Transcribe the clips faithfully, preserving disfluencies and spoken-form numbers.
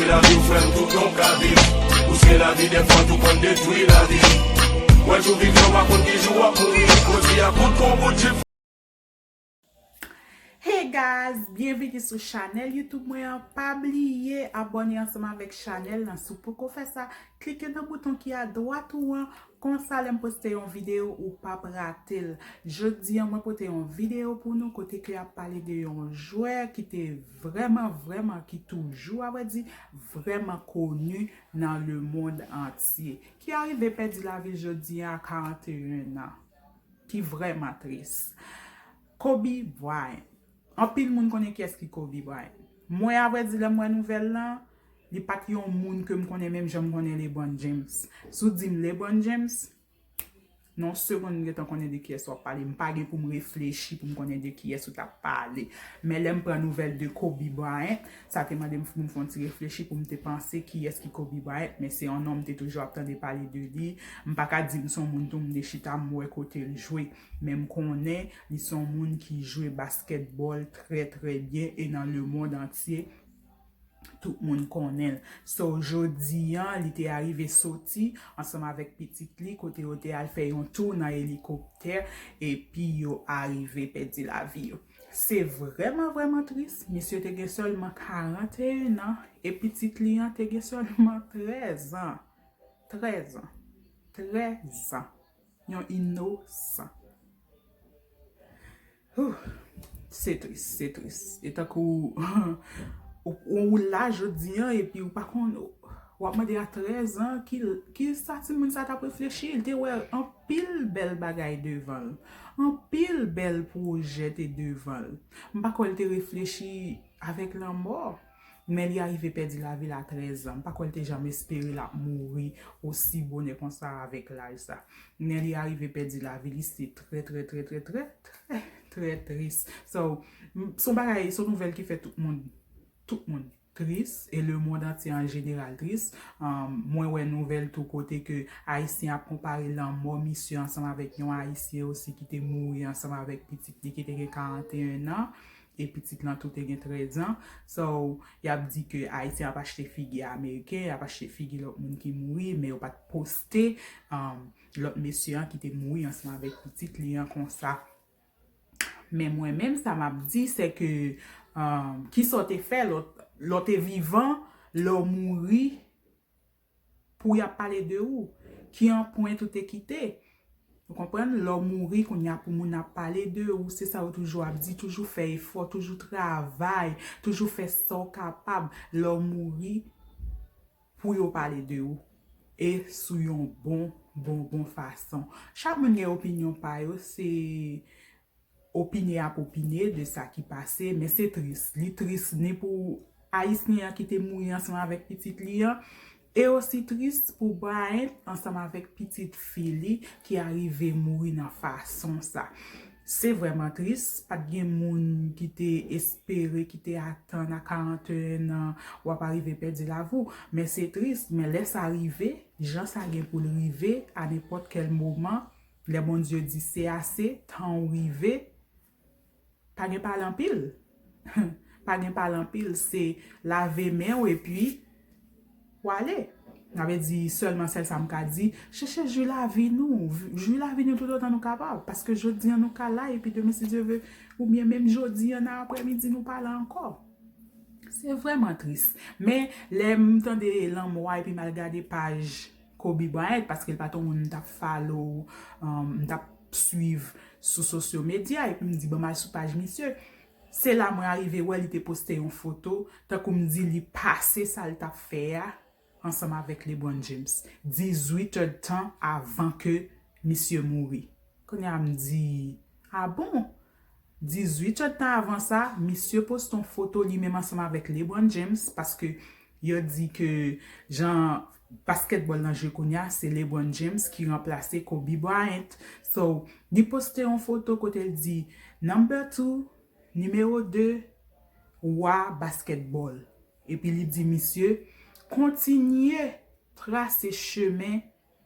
Lavi w frè m, tout jan w ka viv. Ou se lavi dèfwa tou konn detwi lavi. Wè jou vini w pa konn ki jou w ap mouri. Jodi a kout kon bout chif. Hey guys, byenvini sou chanèl YouTube mwen an. Pa bliye abòne ansanm avèk chanèl lan. Si w poko fè sa, klike nan bouton ki adwat ou an. Konsa, lè m poste yon videyo, ou p ap rate l. Jodi a, mwen pote yon videyo pou nou kote ke y ap pale de yon jwè ki te vrèman, vrèman, ki toujou, a vrè di, vrèman koni nan lemonn antye, ki arive pèdi lavi l jodi a, a karanteyen an, ki vrèman tris. Kobe Bryant. Anpil moun konnen kiyès ki Kobe Bryant. Mwen, a vrè di, lè m wè nouvèl lan, li pa t yon moun ke m konnen menm jan m konnen LeBron James. Si w di m LeBron James, nan yon segonn m gentan konnen de kiyès w ap pale. M pa gen pou m reflechi pou m konnen de kiyès ou t ap pale. Men lè m pran nouvèl de Kobe Bryant, sa te mande m pou m fè yon ti reflechi pou m te panse kiyès ki Kobe Bryant. Men se yon nonm m te toujou ap tande pale de li. M pa ka di m se yon moun tou m te chita m wè kote l jwe. Men m konnen li se yon moun ki jwe baskètbòl trè, trè byen e nan lemonn antye, tout moun konnen l. So, jodi a, li te arive soti ansanm avèk pitit li, kote yo te al fè yon tou nan elikoptè, epi yo arive pèdi lavi yo. Se vrèman, vrèman tris. Misye te gen sèlman karanteyen an, e pitit li an te gen sèlman trèz an. Trèz an. Trèz an. Yon inosan. Huh. Se tris, se tris. E tankou ou, ou la jodi a, epi ou pa konn, w ap mande a trèz an, ki, ki sa timoun sa t ap reflechi? L te wè anpil bèl bagay devan l. Anpil bèl pwojè te devan l. M pa kwè l te reflechi avèk lanmò. Men li arive pèdi lavi l a trèz an. M pa kwè l te janm espere l ap mouri osi bonè konsa avèk laj sa. Men li arive pèdi lavi li, se trè, trè, trè, trè, trè, trè, trè tris. So, m, se yon bagay, se yon nouvèl ki fè tout moun, tout moun tris, e lemonn antye an jeneral tris. Um, mwen wè nouvèl tou kote ke Ayisyen ap konpare lanmò misye ansanm avèk yon Ayisyen osi ki te mouri ansanm avèk pitit li ki te gen karanteyen an, e pitit lan tou te gen trèz an. So, y ap di ke Ayisyen ap achte figi Ameriken, y ap achte figi lòt moun ki mouri, men yo pa t poste, um, lòt mesye an ki te mouri ansanm avèk pitit li an konsa. Men mwen menm, sa m ap di, se ke, um, kisa w te fè lè w, lè w te vivan, lè w mouri, pou y ap pale de ou? Ki anprent ou te kite? Ou konprann? Lè w mouri, kounye a pou moun ap pale de ou, se sa yo toujou ap di, toujou fè efò, toujou travay, toujou fè sa w kapab. Lè w mouri, pou yo pale de ou. E sou yon bon, bon, bon fason. Chak moun gen opinyon pa yo, se opine ap opine de sa ki pase, men se tris. Li tris ni pou Ayisyen an ki te mouri ansanm avèk pitit li an, e osi tris pou Bryant ansanm avèk pitit fi li ki arive mouri nan fason sa. Se vrèman tris, pa t gen moun ki te espere, ki te atann a karanteyen an, w ap arive pèdi lavi w. Men se tris, men lè sa rive, jan sa gen pou l rive, a nenpòt kèl moman, lè Bondye di se ase, tan w rive, pa gen pale anpil. Pa gen pale anpil, se lave men w epi w ale. Sa vle di, sèlman sèl sa m ka di, chèche ji lavi nou, ji lavi nou toutotan nou kapab, paske jodi a nou ka la, epi demen, si Dye vle, oubyen menm jodi a nan aprèmidi, nou pa la ankò. Se vrèman tris. Men, lè m tande lanmò a, epi m al gade paj Kobe Bryant, paske l pa t yon moun m t ap follow, um, m t ap swiv sou sosyo medya, epi m di, "Ban m al sou paj misye." Se la mwen arive wè li te poste yon foto, tankou m di li pase sa l t ap fè a, ansanm avèk LeBron James, dizuit èdtan avan ke misye mouri. Kounye a m di, "A bon?" Dizuit èdtan avan sa, misye poste yon foto li menm ansanm avèk LeBron James, paske yo di ke jan baskètbòl lan jwe kounye a, se LeBron James ki ranplase Kobe Bryant. So, li poste yon foto kote l di, "Number two, nimewo de, wa baskètbòl." Epi li di misye, "Kontinye trase chemen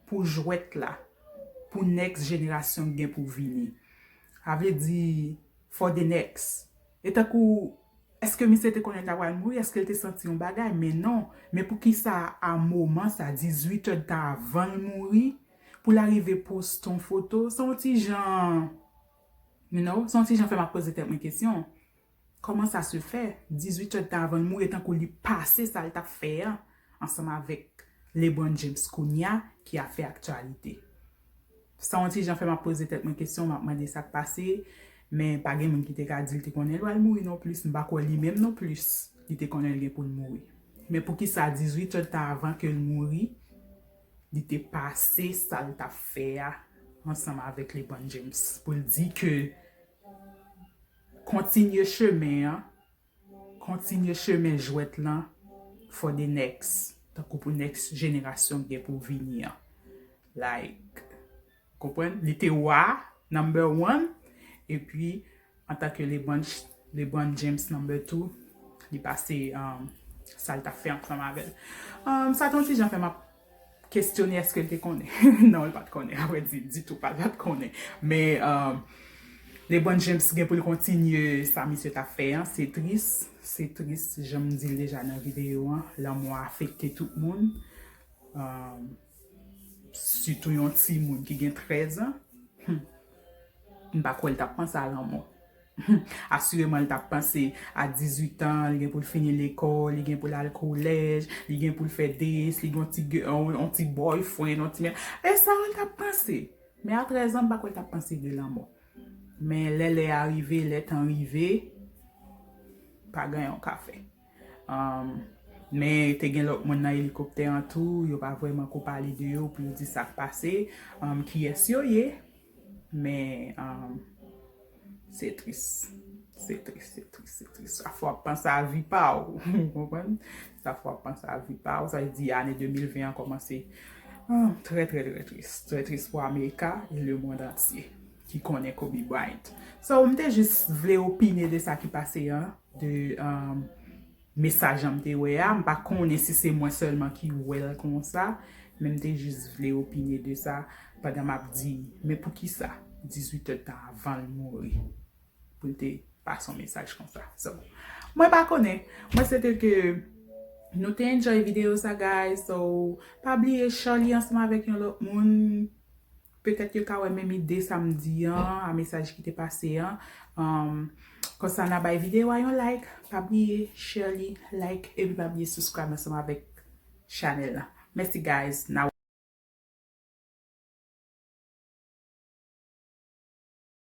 pou jwèt la, pou next jenerasyon k gen pou vini." Sa vle di, for the next. E tankou, Èske misye te konnen l ta pral mouri? Èske l te santi yon bagay? Men non. Men poukisa a moman sa, dizuit è de tan avan l mouri, pou l arive poste yon foto? Se yon ti jan, you know, se yon ti jan fè m ap poze tèt mwen kesyon. Kòman sa se fè? Dizuit è de tan avan l mouri, tankou li pase sa l t ap fè a ansanm avèk LeBron James kounye a ki ap fè aktyalite. Sa yon ti jan fè m ap poze tèt mwen kesyon, m ap mande sa k pase, men pa gen moun ki te ka di l te konnen l pral mouri non plis. M pa kwè li menm non plis li te konnen l gen pou l mouri. Men poukisa dizuit è de tan avan ke l mouri, li te pase sa l t ap fè a ansanm avèk LeBron James pou l di ke kontinye chemen an, kontinye chemen jwèt lan for the next, tankou pou next jenerasyon ki gen pou vini an. Like, konprann? Li te wa, number one, epi antanke LeBron, LeBron James number two, li pase um, sa l t ap fè ansanm avè l. Um, sa te yon ti jan fè m ap kestyone èske l te konnen. Non, l pa t konnen, avrèdi, ditou, pa, l pa t konnen. Men um, LeBron James gen pou l kontinye sa misye t ap fè an, se tris, se tris, jan m di l deja nan videyo an, lanmò afekte tout moun. Um, sitou yon timoun ki gen trèz an, hmm, m pa kwè l t ap panse a lanmò. Asireman, l t ap panse a dizuit an, li gen pou l fini lekòl, li gen pou l al kolèj, li gen pou l fè des, li gen yon ti, yon, yon ti boyfriend, yon ti men. E sa l t ap panse. Men a trèz an, m pa kwè l t ap panse de lanmò. Men lè lè a rive, lè tan rive, pa gen anyen w ka fè. Um, men te gen lòt moun nan elikoptè an tou, yo pa vrèman ko pale de yo pou yo di sa k pase, um, kiyès yo ye. Men um, se tris. Se tris, se tris, se tris. Sa fè w ap panse a vi pa w. Ou konprann? Sa fè w ap panse a vi pa w. Sa vle di ane de mil ven an kòmanse um, trè, trè, trè tris. Trè tris pou Amerika e lemonn antye ki konnen Kobe Bryant. So, m te jis vle opine de sa ki pase an, de um, mesaj an m te wè a. M pa konnen si se mwen sèlman ki wè l konsa, men m te jis vle opine de sa pandan m ap di, men poukisa dizuit è de tan avan l mouri pou l te pase yon mesaj konsa? So, mwen pa konnen. Mwen swete ke nou te enjoy videyo sa, guys. So, pa bliye share li ansanm avèk yon lòt moun. Petèt yo ka wè menm ide sa m di an, a mesaj ki te pase an. Um, konsa n a bay videyo a yon like. Pa bliye share li, like, epi pa bliye subscribe ansanm avèk chanèl la. Mèsi, guys. N a